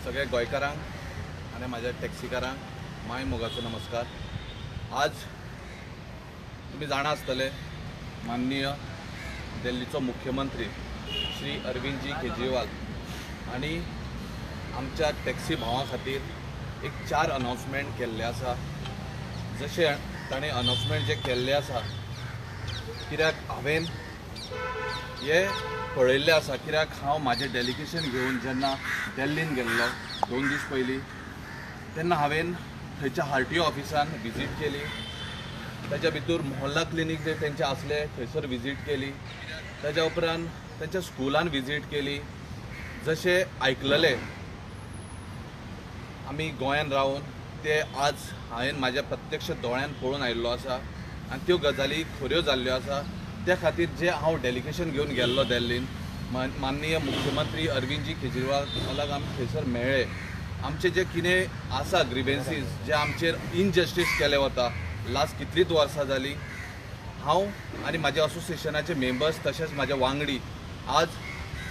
सगळ्या गोंयकारांक आनी म्हाज्या टॅक्सीकारांक माय मोगाचो नमस्कार. आज तुमी जाणा आसतले माननीय दिल्लीचो मुख्यमंत्री श्री अरविंदजी केजरीवाल आनी आमच्या टॅक्सी भावां खातीर एक 4 अनाउन्समेंट केल्ले आसा. जशें ताणें अनाउन्समेंट जे केल्ले आसा, कित्याक हांवें हे पळयल्लें आसा, कित्याक हांव म्हाजें डेलिगेशन घेवन जेन्ना दिल्लीन गेल्लो 2 दीस पयलीं, तेन्ना हांवें थंयच्या आर टी ओ ऑफिसान विजीट केली. ताच्या भितर मोहल्ला क्लिनीक जे तेंचे आसले थंयसर विजीट केली. ताच्या उपरांत तेंच्या स्कुलान विजीट केली. जशें आयकलेलें आमी गोंयान रावन ते आज हांवें म्हाज्या प्रत्यक्ष दोळ्यान पळोवन आयिल्लो आसा आनी त्यो गजाली खऱ्यो जाल्ल्यो आसा. त्या खातीर जे हांव डेलिगेशन घेवन गेल्लो दिल्लीन, माननीय मुख्यमंत्री अरविंदजी केजरीवालाक आमी थंयसर मेळ्ळे. आमचे जे कितें आसा ग्रिवेन्सीज, जे आमचेर इनजस्टीस केलें वता लास्ट कितलींच वर्सां जालीं, हांव आनी म्हाज्या असोसिएशनाचे मेंबर्स तशेंच म्हाजे वांगडी आज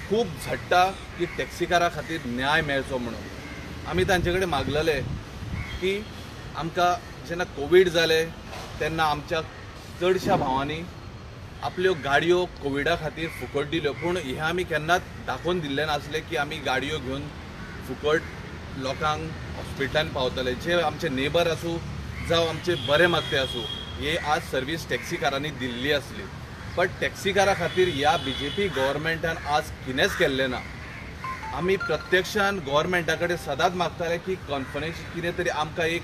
खूब झडटा की टॅक्सीकारा खातीर न्याय मेळचो म्हणून. आमी तांचे कडेन मागलेले की आमकां जेन्ना कोवीड जालें तेन्ना आमच्या चडश्या भावांनी आपल्यो गाडयो कोविडा खातीर फुकट दिल्यो, पूण हें आमी केन्नाच दाखोवन दिल्लें नासलें की आमी गाडयो घेवन फुकट लोकांक हॉस्पिटलान पावतले. जे आमचे नेबर आसूं जावं आमचे बरे मागते आसूं, हे आज सर्वीस टॅक्सीकारांनी दिल्ली आसली. बट टॅक्सीकारा खातीर ह्या बीजेपी गव्हर्मेंटान आज कितेंच केल्लें ना. आमी प्रत्यक्षान गव्हर्मेंटा कडेन सदांच मागताले की कॉन्फरन्स कितें तरी आमकां एक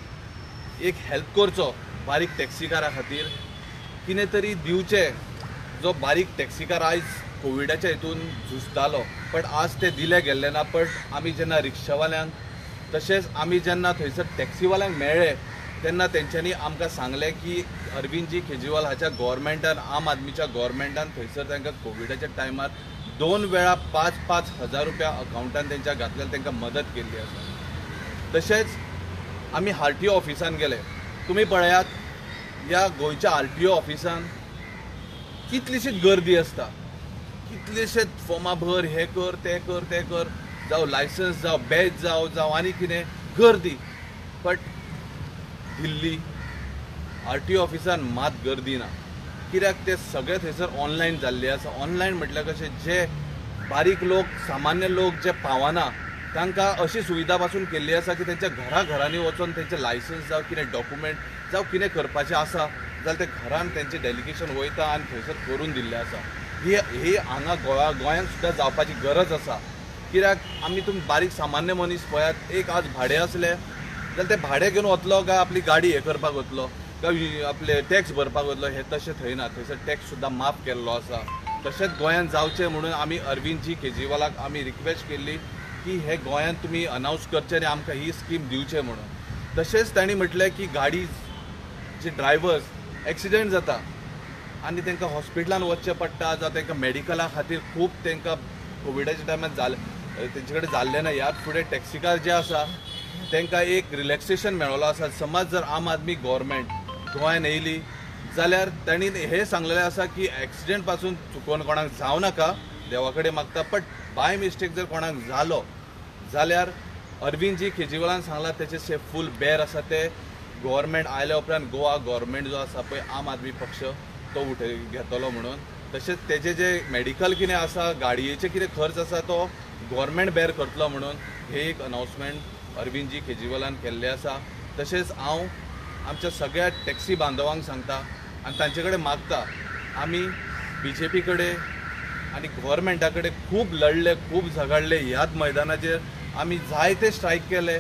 एक हेल्प करचो, बारीक टॅक्सीकारा खातीर कितें तरी दिवचें. जो बारीक टॅक्सीकार आयज कोविडाच्या हितून झुजतालो, बट आज ते दिले गेल्ले ना. बट आमी जेन्ना रिक्षावाल्यांक तशेंच आमी जेन्ना थंयसर टॅक्सीवाल्यांक मेळ्ळे तेन्ना तेंच्यांनी आमकां सांगलें की अरविंदजी केजरीवाल हाच्या गव्हर्मेंटान, आम आदमीच्या गव्हर्मेंटान थंयसर तांकां कोविडाच्या टायमार 2 वेळा 5-5 हजार रुपया अकावंटान तेंच्या घातल्यार तांकां मदत केल्ली आसा. तशेंच आमी आर टी ओ ऑफिसान गेले. तुमी पळयात ह्या गोंयच्या आर टी ओ ऑफिसान कितलीशीच गर्दी आसता, कितलेशेच फॉर्मां भर, हें कर, तें कर, तें कर, जावं लायसन्स जावं बॅच जावं जावं आनी कितें गर्दी. But Delhi R T O ऑफिसान मात गर्दी ना, कित्याक ते सगळे थंयसर ऑनलायन जाल्ले आसा. ऑनलायन म्हटल्यार कशें, जे बारीक लोक, सामान्य लोक जे पावना तांकां अशी सुविधा पासून केल्ली आसा की तेंच्या घरा घरांनी वचोन तेंचें लायसन्स जावं कितें डॉक्युमेंट जावं कितें करपाचें आसा जाल्यार ते घरान तेंचें डेलिगेशन वयता आनी थंयसर करून दिल्लें आसा. ही ही हांगा गोंयांत सुद्दां जावपाची गरज आसा, कित्याक आमी तुमी बारीक सामान्य मनीस पळयात, एक आज भाडें आसलें जाल्यार ते भाडें घेवन वतलो काय आपली गाडी हें करपाक वतलो काय आपले टॅक्स भरपाक वतलो, हें तशें थंय ना. थंयसर टॅक्स सुद्दां माफ केल्लो आसा. तशेंच गोंयांत जावचें म्हणून आमी अरविंदजी केजरीवालाक आमी रिक्वेस्ट केल्ली की हे गोंयांत तुमी अनावन्स करचें आनी आमकां ही स्कीम दिवचें म्हणून. तशेंच तांणी म्हटलें की गाडी जे ड्रायव्हर्स एक्सिडंट जाता आनी तांकां हॉस्पिटलान वचचें पडटा जावं तांकां मेडिकला खातीर खूब तांकां कोविडाच्या टायमार जालें तेंचे कडेन जाल्लें ना. ह्याच फुडें टॅक्सीकार जे आसा तांकां एक रिलॅक्सेशन मेळिल्लो आसा. समज जर आम आदमी गव्हर्मेंट गोंयान येयली जाल्यार तांणी हें सांगलेलें आसा की एक्सिडंट पासून चुकोवन कोणाक जावं नाका, देवा कडेन मागता, बट बाय मिस्टेक जर कोणाक जालो जाल्यार अरविंदजी केजरीवालान सांगलां तेचे से फूल बेर आसा ते गव्हर्मेंट आयल्या उपरांत गोवा गव्हर्मेंट जो आसा पळय आम आदमी पक्ष तो उठय घेतलो म्हणून. तशेंच तेजे जे मेडिकल कितें आसा, गाडयेचे कितें खर्च आसा तो गव्हर्मेंट बेर करतलो म्हणून हे एक अनावन्समेंट अरविंदजी केजरीवालान केल्लें आसा. तशेंच हांव आमच्या सगळ्या टॅक्सी बांधवांक सांगता आनी तांचे कडेन मागता, आमी बीजेपी कडेन आनी गव्हर्मेंटा कडेन खूब लढले, खूब झगडले. ह्याच मैदानाचेर आमी जायते स्ट्रायक केले,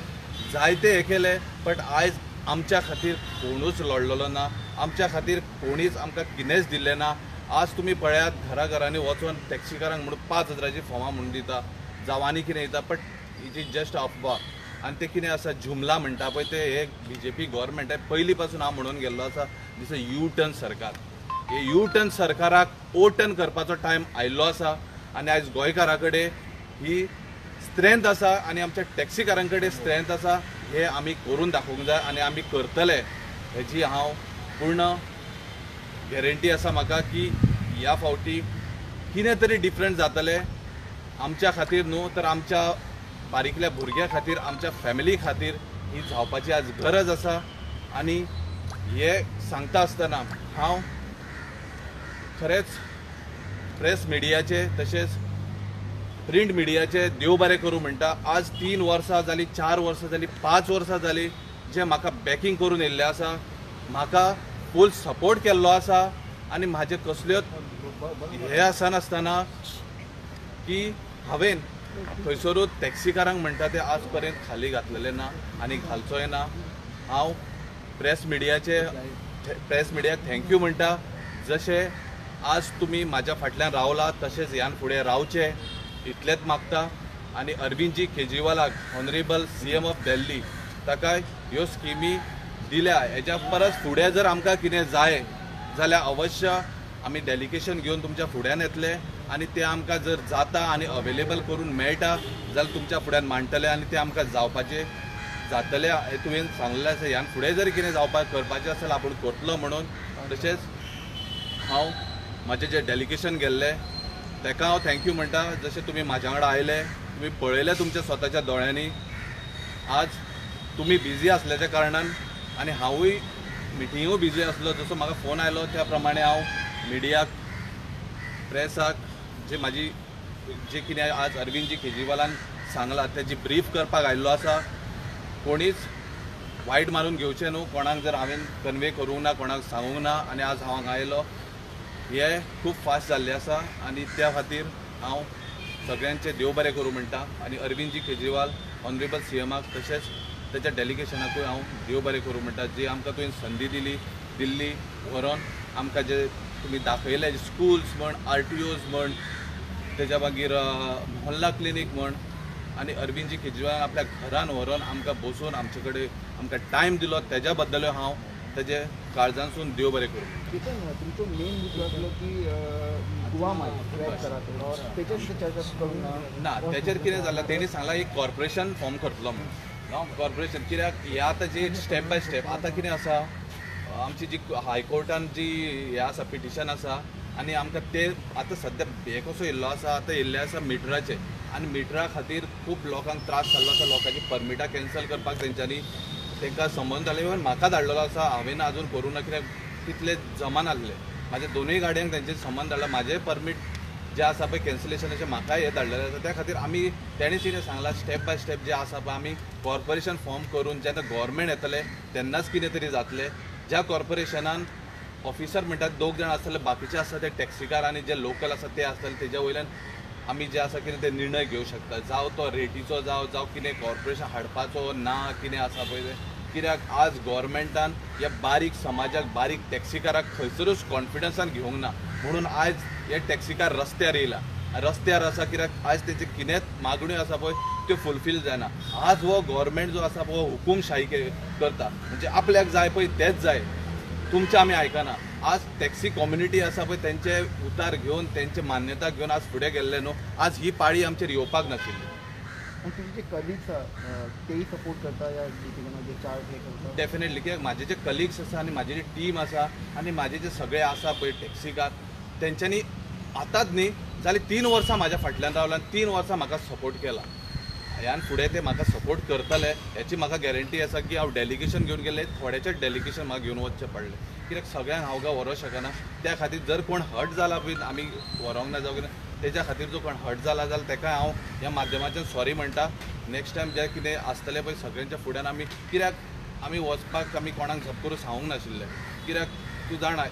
जायते हे केले, बट आयज आमच्या खातीर कोणूच लढलेलो ना, आमच्या खातीर कोणीच आमकां कितेंच दिल्लें ना. आज तुमी पळयात घरा घरांनी वचोन टॅक्सीकारांक म्हणून 5 हजाराची फॉर्मां म्हणून दिता जावं आनी कितें दिता, बट it is just अफवा. आनी तें कितें आसा जुमला म्हणटा पळय, ते हे बीजेपी गव्हर्मेंटा पयलीं पासून हांव म्हणून गेल्लो आसा, दिस यू टर्न सरकार. हे यू टर्न सरकाराक ओ टर्न करपाचो टायम आयिल्लो आसा आनी आयज गोंयकारां कडेन ही स्ट्रेंथ आसा आनी आमच्या टॅक्सीकारां कडेन स्ट्रेंथ आसा, हे आमी करून दाखोवंक जाय आनी आमी करतले हेजी हांव पूर्ण गॅरंटी आसा म्हाका की ह्या फावटी कितें तरी डिफरंट जातलें आमच्या खातीर न्हू तर आमच्या बारीकल्या भुरग्यां खातीर, आमच्या फॅमिली खातीर ही जावपाची आज गरज आसा. आनी हे सांगता आसतना हांव खरेंच प्रेस मिडियाचे तशेंच प्रिंट मिडियाचे देव बरें करूं म्हणटा. आज 3 वर्सां जालीं, 4 वर्सां जालीं, 5 वर्सां जालीं जे म्हाका बॅकींग करून येयल्ले आसा, म्हाका फूल सपोर्ट केल्लो आसा आनी म्हाजे कसल्योच हे आसनासतना की हांवें खंयसरूच टॅक्सीकारांक म्हणटा ते आज पर्यंत खाली घातलेले ना आनी घालचोय ना. हांव प्रेस मिडियाक thank you म्हणटा. जशें आज तुमी म्हाज्या फाटल्यान रावला तशेंच ह्यान फुडें रावचें इतलेंच मागता. आनी अरविंदजी केजरीवालाक, ऑनरेबल CM of Delhi, ताका ह्यो स्किमी दिल्या. हेज्या परस फुडें जर आमकां कितें जाय जाल्यार अवश्य आमी डेलिगेशन घेवन तुमच्या फुड्यान येतले आनी ते आमकां जर जाता आनी अवेलेबल करून मेळटा जाल्यार तुमच्या फुड्यान मांडटले आनी ते आमकां जावपाचे जातले हें तुवें सांगलें आसा. ह्यान फुडें जर कितें जावपाक करपाचें आसा जाल्यार आपूण करतलो म्हणून. तशेंच हांव म्हाजें जें डेलिगेशन गेल्लें ताका हांव thank you म्हणटा. जशें तुमी म्हाज्या वांगडा आयले, तुमी पळयलें तुमच्या स्वताच्या दोळ्यांनी. आज तुमी बिजी आसल्याच्या कारणान आनी हांवूय मिटिंगूय बिजी आसलो, जसो म्हाका फोन आयलो त्या प्रमाणे हांव मिडियाक, प्रेसाक जे म्हाजी जे कितें आज अरविंदजी केजरीवालान सांगलां तेजी ब्रीफ करपाक आयिल्लो आसा. कोणीच वायट मारून घेवचें न्हू, कोणाक जर हांवें कन्वे करूंक ना, कोणाक सांगूंक ना आनी आज हांव हांगा आयलो, हे खूब फास्ट जाल्लें आसा आनी त्या खातीर हांव सगळ्यांचें देव बरें करूं म्हणटा. आनी अरविंदजी केजरीवाल ऑनरेबल CMाक तशेंच तेच्या डेलिगेशनाकूय हांव देव बरें करूं म्हणटा, जी आमकां तुवें संदी दिली दिल्ली व्हरोन आमकां जे तुमी दाखयले स्कुल्स म्हण, RTOs म्हण, तेज्या मागीर मोहल्ला क्लिनीक म्हण, आनी अरविंदजी केजरीवाल आपल्या घरान व्हरोन आमकां बसून आमचे कडेन आमकां टायम दिलो, तेज्या बद्दलूय हांव तेजे काळजांसून देव बरें करूं. तुमचो मेन मुद्दो आसलो की गोवा माल तेचेर चर्चा करूंक ना. तेचेर कितें जालां, तेणी सांगलां एक कॉर्पोरेशन फॉर्म करतलो म्हणून. कॉर्पोरेशन कित्याक हे आतां जी स्टेप बाय स्टेप आतां कितें आसा, आमची जी हायकोर्टान जी हें आसा पिटिशन आसा आनी आमकां ते आतां सद्या हे कसो येयल्लो आसा, आतां येयल्ले आसा मिटराचे आनी मिटरा खातीर खूब लोकांक त्रास जाल्लो आसा. लोकांची परमिटां कॅन्सल करपाक तेंच्यांनी तांकां संबंद जाले. इवन म्हाका धाडलेलो आसा, हांवें आजून करूं ना कित्याक तितले जमा नासले. म्हाज्या दोनूय गाडयांक तेंचे संबंद धाडला, म्हाजें परमीट जें आसा पळय कॅन्सलेशनाचें म्हाकाय हें धाडलेलें आसा. त्या खातीर आमी तेणें कितें सांगलां, स्टेप बाय स्टेप जें आसा पळय आमी कॉर्पोरेशन फॉर्म करून जेन्ना गव्हर्मेंट येतलें तेन्नाच कितें तरी जातलें. ज्या कॉर्पोरेशनान ऑफिसर म्हणटात 2 जाण आसतले, बाकीचे आसा ते टॅक्सीकार आनी जे लोकल आसा ते आसतले, तेज्या वयल्यान आमी जे आसा कितें ते निर्णय घेवं शकता. जावं तो रेटीचो जावं, जावं कितें कॉर्पोरेशन हाडपाचो ना कितें आसा पळय तें. कित्याक आज गव्हर्मेंटान ह्या बारीक समाजाक, बारीक टॅक्सीकाराक खंयसरूच कॉन्फिडन्सान घेवंक ना, म्हणून आयज हे टॅक्सीकार रस्त्यार येयला, रस्त्यार आसा. कित्याक आयज तेचे कितेंच मागण्यो आसा पळय त्यो फुलफील जायना. आज हो गव्हर्मेंट जो आसा पळय हुकूमशाही करता, म्हणजे आपल्याक जाय पळय तेंच जाय, तुमचें आमी आयकना. आज टॅक्सी कम्युनिटी आसा पळय तेंचे उतार घेवन, तेंचे मान्यता घेवन आज फुडें गेल्ले न्हू. आज ही पाळी आमचेर येवपाक नाशिल्ली. तुमचे कलिग्स तेय सपोर्ट करता या चार्ज हे करता? डेफिनेटली, कित्याक म्हाजे जे कलिग्स आसा आनी म्हाजी जी टीम आसा आनी म्हाजे जे सगळे आसा पळय टॅक्सीकार, तेंच्यांनी आतांच न्ही जाल्यार 3 वर्सां म्हाज्या फाटल्यान रावला आनी 3 वर्सां म्हाका सपोर्ट केला. ह्यान फुडें ते म्हाका सपोर्ट करतले हेची म्हाका गॅरंटी आसा की हांव डेलिगेशन घेवन गेल्लें, थोड्याचें डेलिगेशन म्हाका घेवन वचचें पडलें कित्याक सगळ्यांक हांव काय व्हरूंक शकना. त्या खातीर जर कोण हर्ट जाला बीन आमी व्हरूंक ना जावं कितें, तेज्या खातीर जो कोण हर्ट जाला जाल्यार ताका हांव ह्या माध्यमाच्यान सॉरी म्हणटा. नेक्स्ट टायम जें कितें आसतलें पळय सगळ्यांच्या फुड्यान आमी, कित्याक आमी वचपाक आमी कोणाक झप करून सांगूंक नाशिल्लें, कित्याक तूं जाणा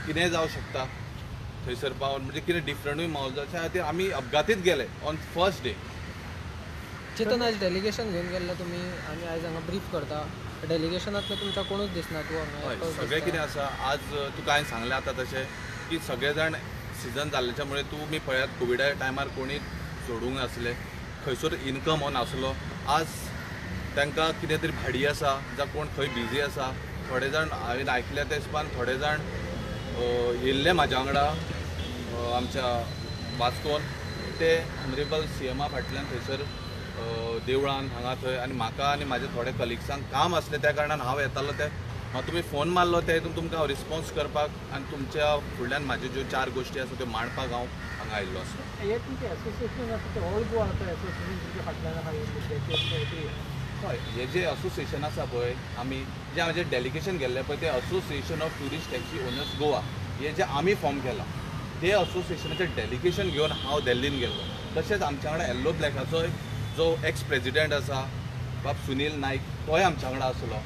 कितेंय जावं शकता थंयसर पावन, म्हणजे कितें डिफरंटूय माहोल जाता. त्या खातीर आमी अपघातीत गेले ऑन फर्स्ट डे. चेतन, आयज डेलिगेशन घेवन गेल्ले तुमी आनी आयज हांगा ब्रीफ करता, डेलिगेशनांतलो तुमच्या कोणूच दिसना. तूं हय, सगळें कितें आसा आज तुका हांवें सांगलें आतां तशें की सगळे जाण सिजन जाल्ल्याच्या मुळे तुमी पळयात कोविडा टायमार कोणी जोडूंक नासले, खंयसर इनकम हो नासलो. आज तांकां कितें तरी भाडी आसा, जावं कोण खंय बिजी आसा. थोडे जाण हांवें आयकल्या ते हिसपान थोडे जाण येयल्ले म्हाज्या वांगडा आमच्या वास्कोन, ते ऑनरेबल CMा फाटल्यान थंयसर देवळान हांगा थंय, आनी म्हाका आनी म्हाज्या थोड्या कलिग्सांक काम आसलें त्या कारणान हांव येतालो ते म्हाका तुमी फोन मारलो ते हितून तुमकां हांव रिस्पॉन्स करपाक आनी तुमच्या फुडल्यान म्हाज्यो ज्यो चार गोश्टी आसा त्यो मांडपाक हांव हांगा आयिल्लो आसा. हे तुमचें एसोसिएशन आसा तें ऑल गोवा आसा एसोसिएशन तुमच्या फाटल्यान आहा हे मुद्द्याचेर? हय, हे जे एसोसिएशन आसा पळय, आमी जे आमचें डेलिगेशन गेल्लें पळय तें association of tourist taxi owners Goa हे जे आमी फॉर्म केलां ते असोसिएशनाचें डेलिगेशन घेवन हांव दिल्लीन गेल्लो. तशेंच आमच्या वांगडा येल्लो ब्लॅकाचोय जो एक्स प्रेजिडेंट आसा बाब सुनील नायक तोय आमच्या वांगडा आसलो.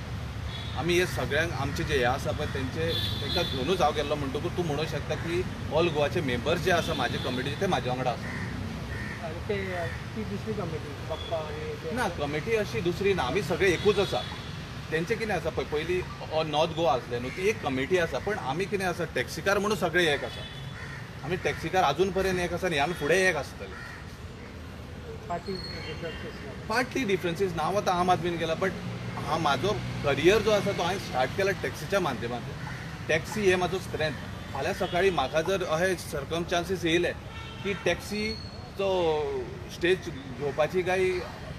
आमी हे सगळ्यांक आमचे जे हे आसा पळय तेंचे तांकां घेवनूच हांव गेल्लो. म्हणटकूच तूं म्हणूंक शकता की ऑल गोवाचे मेंबर्स जे आसा म्हाजे कमिटीचे ते म्हाज्या वांगडा आसा. ते ती दुसरी कमिटी बाप्पा आनी ना, कमिटी अशी दुसरी ना, आमी सगळे एकूच आसा. तेंचें कितें आसा पळय, पयलीं नॉर्थ गोवा आसलें न्हू, ती एक कमिटी आसा, पण आमी कितें आसा टॅक्सीकार म्हणून सगळे एक आसा. आमी टॅक्सीकार आजून पर्यंत एक आसा आनी ह्यान फुडें एक आसतले. पार्टी डिफरन्सीस ना. हांव आतां आम आदमीन गेला, बट हांव म्हाजो करियर जो आसा तो हांवें स्टार्ट केला टॅक्सीच्या माध्यमांतल्यान. टॅक्सी हे म्हाजो स्ट्रेंथ. फाल्यां सकाळीं म्हाका जर अशे सर्कमस्टांसीस येयले की टॅक्सीचो स्टेज घेवपाची काय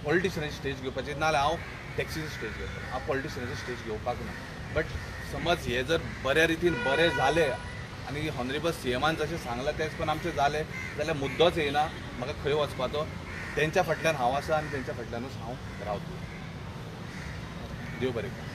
पॉलिटिशनाची स्टेज घेवपाची, नाजाल्यार हांव टॅक्सीची स्टेज घेतलो, हांव पॉलिटिशनाची स्टेज घेवपाक ना. बट समज हे जर बऱ्या रितीन बरें जालें आनी ऑनरेबल सीएमान जशें सांगलां तेंच पण आमचें जालें जाल्यार मुद्दोच येयना म्हाका खंय वचपाचो. तेंच्या फाटल्यान हांव आसा आनी तेंच्या फाटल्यानूच हांव रावतलो. देव बरें करूं.